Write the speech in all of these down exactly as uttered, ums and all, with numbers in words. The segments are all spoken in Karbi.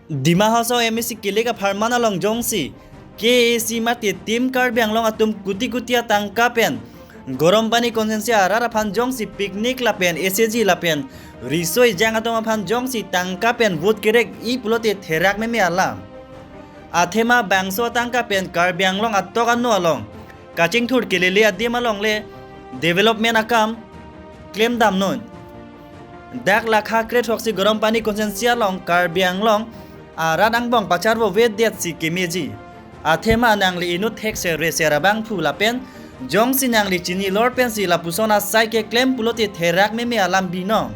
Dima Hasao M A C kelek apharman along jongsi K A A C mate Team Karbi Anglong atum kuti kuti atangka pen Garampani constituency arat aphan jongsi picnic lapen S H G lapen riso ejang atum aphan jongsi tangka pen vote kerek-i pulote therak meme alam. Athema bangso atangka pen Karbi Anglong atok ano along kachingthur kelele adim along le development akam klemdamnon. Dak lakha kre throksi Garampani constituency along Karbi Anglong arat angbong pacharvo vedet si kemeji. Athema nangli inut thekser reser abangphu lapen jongsi nangli chini lor pensi lapuson asai keklem pulote therak meme alam binong.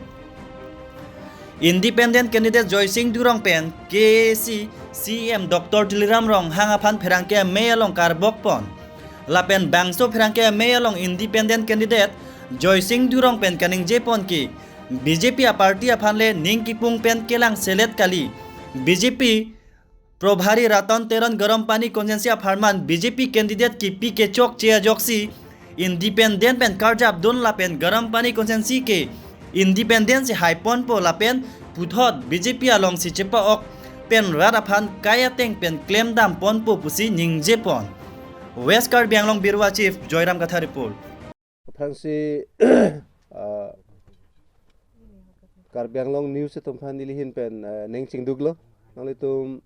Independent candidate Joysing Teron pen K A A C C E M Doctor Tuliram Ronghang aphan pherangke amei along karbok pon. Lapen bangso pherangke amei along independent candidate Joysing Teron pen kaningje pon ke B J P aparty aphan le ning kipung pen kelang selet kali. B J P Probhari Ratan Teron Garampani constituency apharman B J P candidate kipi kechokche ajoksi independent pen karjapdun lapen Garampani constituency ke independent si haiponpo lapen puthot B J P alongsi chepa-ok pen rat aphan kai ateng pen klemdamponpo pusi ningje pon. West Karbi Anglong Bureau Chief Joyram Kathar report. Aphrangsi, ah, Karbi Anglong news atum aphan neli ahin pen, eh, ning chingduklo. Nanglitum,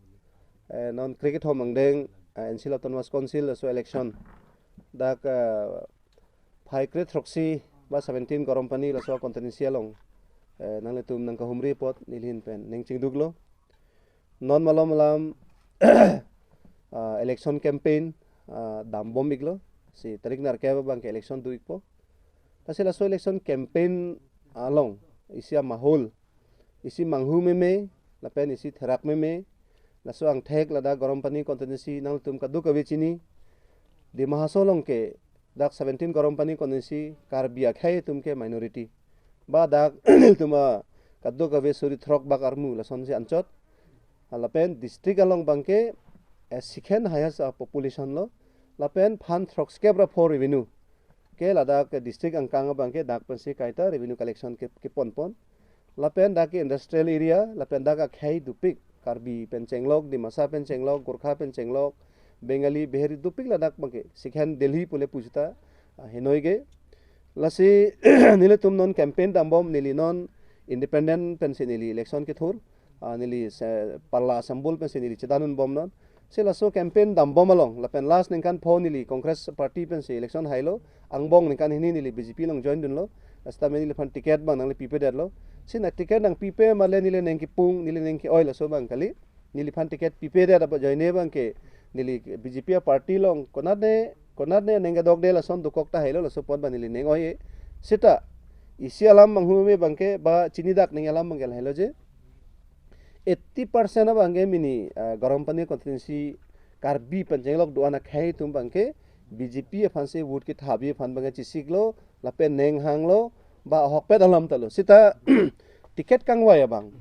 eh, non kre kethom angdeng, eh, N C Hills Autonomous Council laso election dak, eh, phai kre throksi ba seventeen Garampani laso constituency along, eh, nanglitum nangkahumri apot neli ahin pen ning chingduklo. Non malom alam, ah, election campaign, ah, dambom iklo, si tarik nerkep abangke election do ikpo. Lasi laso election campaign along isi amahol, isi manghu meme lapen isi therak meme. Laso angthek ladak Garampani constituency nangtum kadokave chini, Dima Hasao along ke dak seventeen Garampani constituency Karbi akhei atum ke minority. Ba dak nelitum a kadokave suri throk bak armu lasonsi anchot. Lapen district along abangke, eh, second highest, ah, population lo. Lapen phan throkskep ra pho revenue ke ladak district angkang abangke dak pensi kaita revenue collection ke, keponpon. Lapen dak ke industrial area, lapen dak akhei dopik, Karbi pen chenglok, Dimasa pen chenglok, Gorkha pen chenglok, Bengali, Bihari dopik ladak abangke, second Delhi pule pujuta, ah, henoi ke. Lasi nelitum non campaign dambom, neli non independent pensi neli election kethur, ah, neli se pala symbol pensi neli chedanun bomnon. Si laso campaign dambom along, lapen last ningkan pho neli Congress party pensi election hailo, angbong ningkan hini neli B J P along join dunlo, lasi tame neliphan ticket abang nangli pipedetlo. Si na ticket nangpipe male neli ning kipung, neli ning ke-oi laso abang kali. Neliphan ticket pipedet aba joine abangke neli B J P aparty along konatne, konatne ning kedokde lason dokok ta hailo, laso apot abang neli ning oi-e. Seta isi alam manghu meme abangke ba chinidak ning alam abangke lahelo je eighty percent abangke mini, ah, Garampani constituency Karbi pen chenglok do-an akhei atum abangke B J P aphansi vote kethabi aphan abangke chesiklo, lapen ning hanglo, ba ahokpet alam talo. Seta ticket kangvai abang,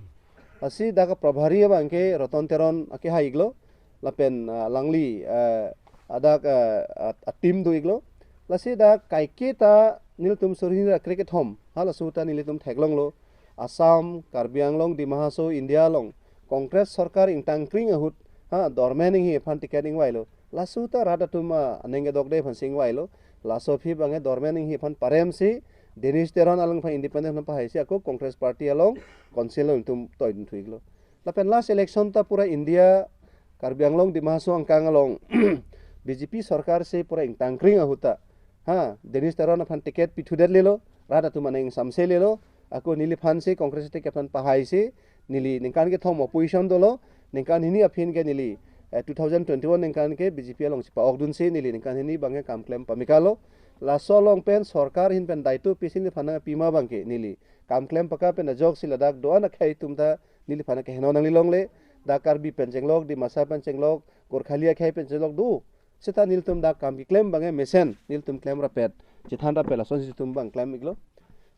lasi dak Probhari abangke Ratan Teron akehai iklo, lapen, ah, alangli, ah, adak, ah, a, a team do iklo. Lasi dak kaike ta nelitum suri hini ra kre kethom, halaso ta nelitum theklonglo. Assam, Karbi Anglong, Dima Hasao, India along Congress sorkar ingtangkring ahut, ha, dormen inghi aphan ticket ingvailo. Laso ta rat atum, ah, aning kedokde aphansi ingvailo. Laso aphi abangke dormen inghi aphan paremsi Denish Teron alangphan independent aphan pahaisi ako Congress party along council along itum toidun thu iklo. Lapen last election ta pura India, Karbi Anglong, Dima Hasao angkang along B J P sorkar si pura ingtangkring ahut ta, ha, Denish Teron aphan ticket pithudetlelo, rat atum aning ingsamselelo, ako neliphansi Congress ticket aphan pahaisi, neli ningkan kethom opposition dolo, ningkan hini aphi ke neli, eh, two thousand twenty-one ningkan ke B J P alongsi pa-okdunsi neli ningkan hini abangke kam klem pamekalo. Laso along pen sorkar ahin pen daito pisi neliphan nangpima abangke neli kam klem paka pen ajoksi ladak do-an akhei atum ta neliphan keheno nanglilongle. Dak Karbi pen chenglok, Dimasa pen chenglok, Gorkhali akhei pen chenglok do. Seta nelitum dak kam keklem abangke mesen, nelitum klem rapet, chethan rapet lasonsi itum abang klem iklo.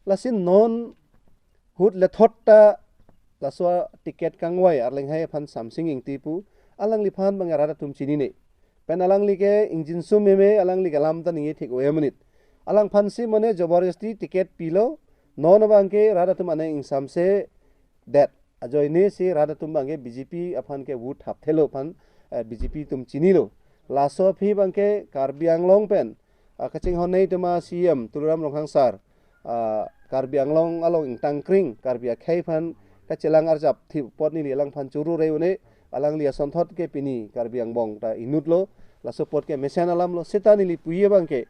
Lasi non ahut lethot ta laso ticket kangvai Arleng hai aphan Samsing Ingti pu, alangliphan abangke rat atum chinine. Pen alangli ke ingjinso meme, alangli ke alam ta ningje thik-oi amonit. Alangphansi mane jabardasti ticket pilo, non abangke rat atum aning ingsamsedet. ajoine si rat atum abangke B J P aphan ke vote thapthelo aphan, eh, B J P atum chinilo. Laso aphi abangke Karbi Anglong pen, ah, kachinghon nei tema C M Tuliram Ronghang sir, ah, Karbi Anglong along ingtangkring Karbi akhei aphan kachelang arjap thip apot neli alangphan choro re une, alangli asonthot ke pini Karbi angbong ta inutlo, laso apot ke mesen alamlo, seta neli puji abangke.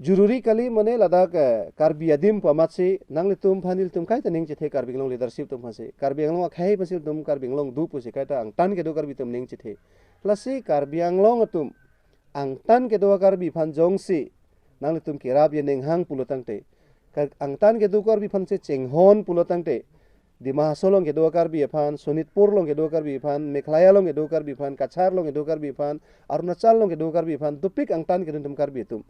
Jururi kali mane ladak, eh, Karbi adim pu amatsi nanglitum aphan nelitum kaita ning chethe Karbi Anglong leadership atum aphansi. Karbi Anglong akhei aphansi ilitum Karbi Anglong do pusi kaita angtan kedo Karbi atum ning chethe. Lasi Karbi Anglong atum angtan kedo Karbi aphan jongsi nanglitum kerap ye ninghang pulo tangte, ka-, angtan kedo Karbi aphansi chinghon pulo tangte, Dima Hasao along kedo Karbi aphan, Sonitpur along kedo Karbi aphan, Meghalaya along kedo Karbi aphan, Cachar along kedo Karbi aphan, Arunachal along kedo Karbi aphan, dopik angtan kedo atum Karbi atum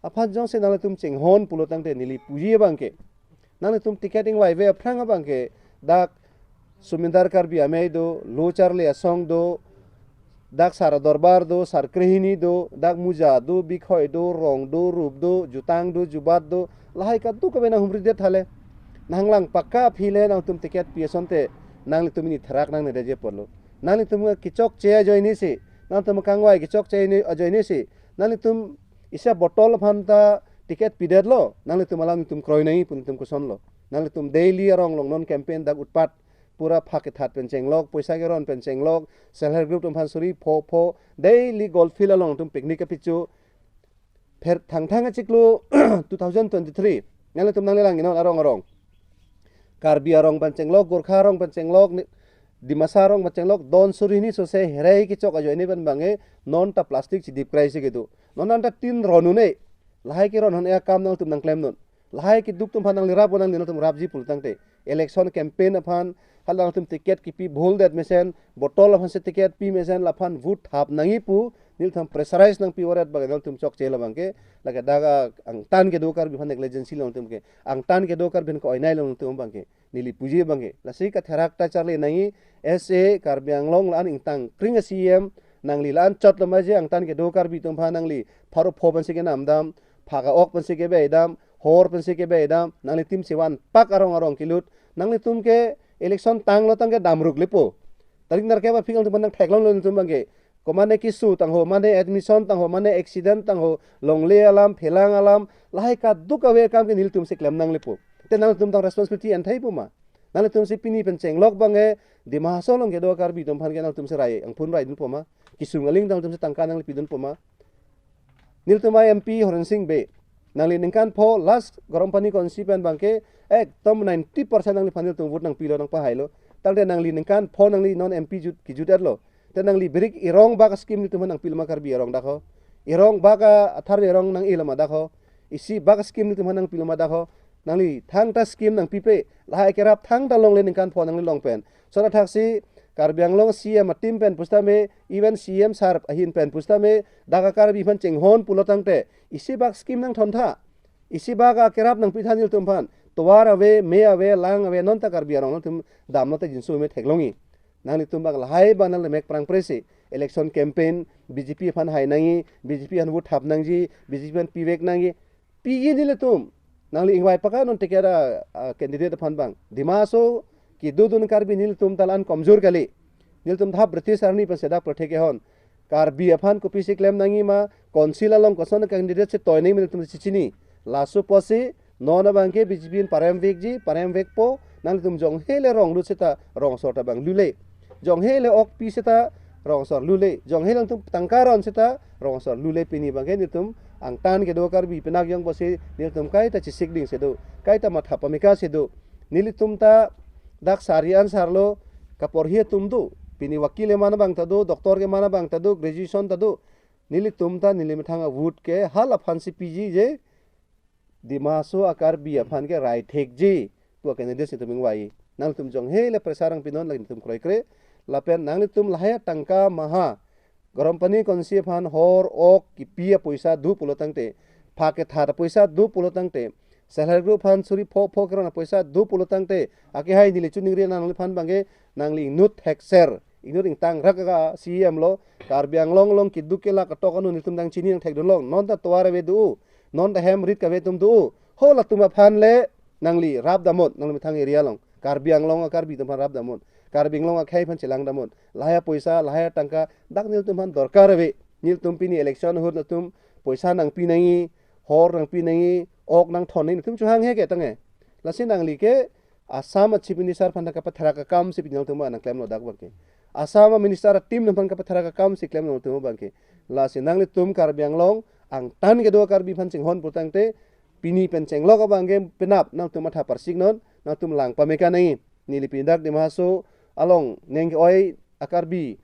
aphan jongsi nanglitum chinghon pulo tangte neli puji abangke, nanglitum ticket ingvaive aphrang abangke, dak Sumindar Karbi Amei do, Lo Charli Asong do, dak Sar Dorbar do, Sar Krehini do, dak Muja do, Bikhoi do, Rong do, Rup do, Jutang do, Jubat do, lahai kadokave nanghumri det hale. Nanglang pakka aphi le nangtum ticket pi asonte nanglitum pini therak nangne detji apotlo. Nangtum kechokche ajoine si, nangtum kangvai kechokche ajoine si, nangtum isi a-bottle aphan ta ticket pidetlo, nanglitum alam nelitum kroi nangji pu nelitum kosonlo. Nangtum daily arong along non campaign dak utpat, pura phak kethat pen chenglok, poisa keron pen chenglok, self help group atum aphan suri pho pho, daily Golf Field along nangtum picnic kepichu. Pher Thangthang achiklo two thousand twenty-three, nanglitum nanglelang inon arong arong. Karbi arong pen chenglok, Gorkha arong pen chenglok, ni-, Dimasa arong pen chenglok, don suri hini sose herai kechok ajoine pen abangke non ta plastic chidip krai si kedo. Non anta tin ron un-e. Lahai keron hon e akam nangtum nangklemnon. Lahai keduk atum aphan nangli rap, nangli nangtum rapji pulo tangte, election campaign aphan, hala nangtum ticket kipi bhul det mesen, bottle aphansi ticket pi mesen, laphan vote thap nangji pu nelitum pressurize nangpi varet abang nangtum chokche labangke, lake dak angtan kedo Karbi aphan negligence lo nangtum ke, angtan kedo Karbi aphan ke-oinai lo nangtum abangke, neli puji abangke. Lasi katherak ta charli nangji, S A Karbi Anglong la-an ingtangkring a-C M, nangli la-an chot lama je angtan kedo Karbi atum aphan nangli pharo pho pensi kenamdam, phak a-ok pensi kebeidam, hor pensi kebeidam, nanglitum si vanpak arong arong kelut, nanglitum ke election tanglo tangte damruk lepo. Tarik nerkep aphi nangtum nangtheklonglo nangtum abangke. Komane keso tangho, mane admission tangho, mane accident tangho, longle alam, phelang alam, lahai kadokave akam ke nelitum si klem nang lepo. Te nangtum tang responsibility enthai po ma? Nangtum si pini pen chenglok abangke, Dima Hasao along kedo Karbi atum aphan ke nangtum si rai, angphun raidun po ma? Kesung aling nangtum si tangka nangli pidun po ma? Nelitum a-M P Horen Sing Bey, nangli ningkan pho last Garampani constituency pen abangke ekdom ninety percent nangliphan nelitum vote nangpilo, nangpahailo. Tangte nangli ningkan pho nangli non M P jut, kejut-etlo. Te nangli birik erong bak a-scheme nelitum aphan nangpilo ma Karbi arong dak ho? Erong bak a-, atharve arong nang-elo ma dak ho? Isi bak a-scheme nelitum aphan nangpilo ma dak ho? Nangli thangta scheme nangpipe, lahai kerap thangta longle ningkan pho nangli long pen. Sona thaksi Karbi Anglong C M a-team pen pusitame, even C M sir ahin pen pusitame, dak a-Karbi aphan chinghon pulo tangte, isi bak scheme nangthontha, isi bak a-kerap nangpitha nelitum aphan. Tovar ave, me ave, lang ave, non ta Karbi arong nangtum damlo ta jinso me theklongji. Nanglitum bak lahai abang nanglemek prangpre si election campaign, B J P aphan hai nangji, B J P aphan vote thap nangji, B J P aphan pivek nangji. Piji nelitum. Nangli ingvai pakka non ticket a, a-candidate aphan abang. Dima Hasao kedodun Karbi nelitum ta la-an komjor kali. Nelitum ta British arni pensi dak protect kehon. Karbi aphan kopisi klem nangji ma, council along koson candidate si toi nangji ma nelitum si chini. Laso apotsi non abangke B J P in parem vekji, parem vekpo, nanglitum jonghe le rong lut seta rong asor ta abang lule. Jonghe le ok pi seta rong asor lule. Jonghe le nangtum tangka ron seta rong asor lule. Pini abangke nelitum angtan kedo Karbi penak jong apotsi nelitum kaita chesik ding si do, kaita matha pameka si do. Nelitum ta dak sari an sarlo, kaporhi atum do. Pini wakil keman abang ta do, doctor keman abang ta do, graduation ta do. Nelitum ta neli methang a-vote ke hala aphansi piji je, Dima Hasao a-Karbi aphan ke rai thekji pu a-candidate si nelitum ingvai. Nangtum jonghe le pressure nangpinon, lake nelitum kroikre. Lapen nanglitum lahai tangka maha Garampani constituency aphan hor ok kipi apoisa do pulo tangte, phak kethat apoisa do pulo tangte, self help group aphan suri pho pho keron apoisa do pulo tangte, akehai neli choningri nangliphan abangke, nangli inut thekser, inut ingtangrak a-C M lo. Karbi Anglong along keduk kelak atok anu nelitum dang chini nangthekdunlong. Non ta tovar ave do, non ta hem rit kave atum do. Ho latum aphan le nangli rap damnon, nangli methang area along. Karbi Anglong a Karbi atum aphan rap damnon. Karbi Anglong akhei aphan chelang damnon. Lahai apoisa, lahai atangka, dak nelitum aphan dorkar ave. Nelitum pini election ahut nangtum poisa nangpi nangji, hor nangpi nangji, ok nangthon nangji, nangtum chohanghe ke tangte. Lasi nangli ke Assam a Chief Minister aphan kapatherak akam si pini nangtum aphan nangklemlo dak abangke. Assam a Minister a team aphan kapatherak akam si klemlo nangtum abangke. Lasi nanglitum Karbi Anglong angtan kedo Karbi aphan chinghon pulotangte, pini pen chenglok abangke penap nangtum matha parsiknon, nangtum lang pameka nangji. Neli pini dak Dima Hasao along neng ke-oi a Karbi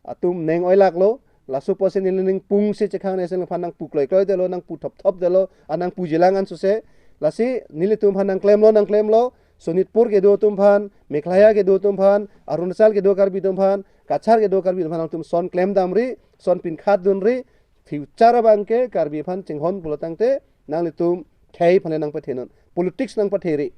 atum neng oilaklo, laso apotsi neli ningpung si chekhang nesen aphan nangpu kloikloidetlo, nangpu thopthopdetlo, a nangpujilang ansose. Lasi nelitum aphan nangklemlo, nangklemlo, Sonitpur kedo atum aphan, Meghalaya kedo atum aphan, Arunachal kedo Karbi atum aphan, Cachar kedo Karbi atum aphan nangtum son klem damri, son pinkhat dunri, future abangke Karbi aphan chinghon pulotangte, nanglitum khei aphan le nangpathenon. Politics nangpathere.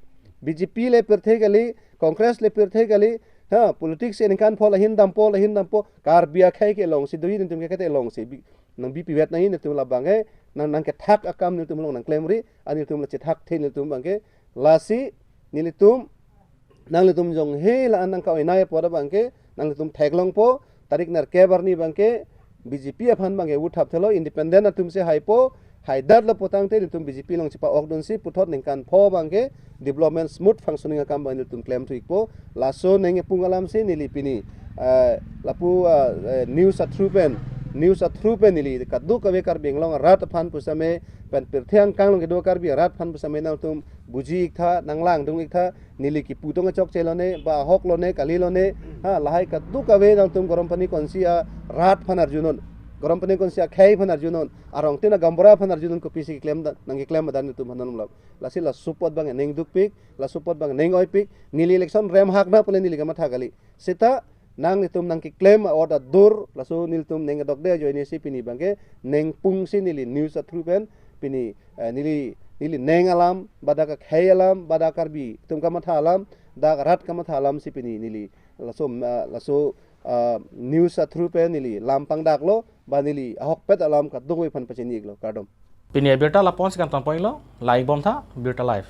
B J P le pirthe kali, Congress le pirthe kali, ha, politics ningkan pho lahin dampo, lahin dampo, Karbi akhei ke longsi doji, nelitum ke kete longsi. Bi-, nang bipivet nangji nelitum labangke, nang, nangkethak akam nelitum along nangklemri, a nelitum la chethak the nelitum abangke, lasi, nelitum, nanglitum jongsi la-an nangka-oinai apot abangke, nanglitum theklongpo, tarik nerkep arni abangke, B J P aphan abangke vote thapthelo, independent atum si haipo, haidetlo pulotangte nelitum B J P along chepa-okdunsi puthot ningkan pho abangke development smooth functioning akam abang nelitum klemthu-ikpo. Laso neng kepung alam si neli pini, eh, lapu, eh, eh, news a through pen, news a through pen neli kadokave Karbi Anglong arat aphan pusitame pen pirthe angkang along kedo Karbi arat aphan pusitame nangtum buji-iktha, nanglangdung-iktha, neli kipu tong kechokche lone, ba ahok lone, kali lone, ha, lahai kadokave nangtum Garampani constituency arat aphan arjunon, Garampani constituency akhei aphan arjunon, arong tin a gaonbura aphan arjunon, kopisi keklem da, nangkeklem adan nelitum aphan nanglap. Lasi laso apot abang neng dukpik, laso apot abang neng oipik, neli election rem hak na pule neli kamatha kali. Seta nanglitum nangkeklem a-order dur, laso nelitum neng kedokde ajoine si pini abangke, ningpung si neli news a through pen, pini, eh, neli, neli neng alam, ba dak akhei alam, ba dak Karbi atum kamatha alam, dak arat kamatha alam si pini neli, laso, ah, laso, ah, news a through pen neli lam pangdaklo, ba neli ahokpet alam kadokave aphan pachini-iklo, kardom. Pini abirta lapu-an si kangton ponlo, langdun bomtha, Birta Live.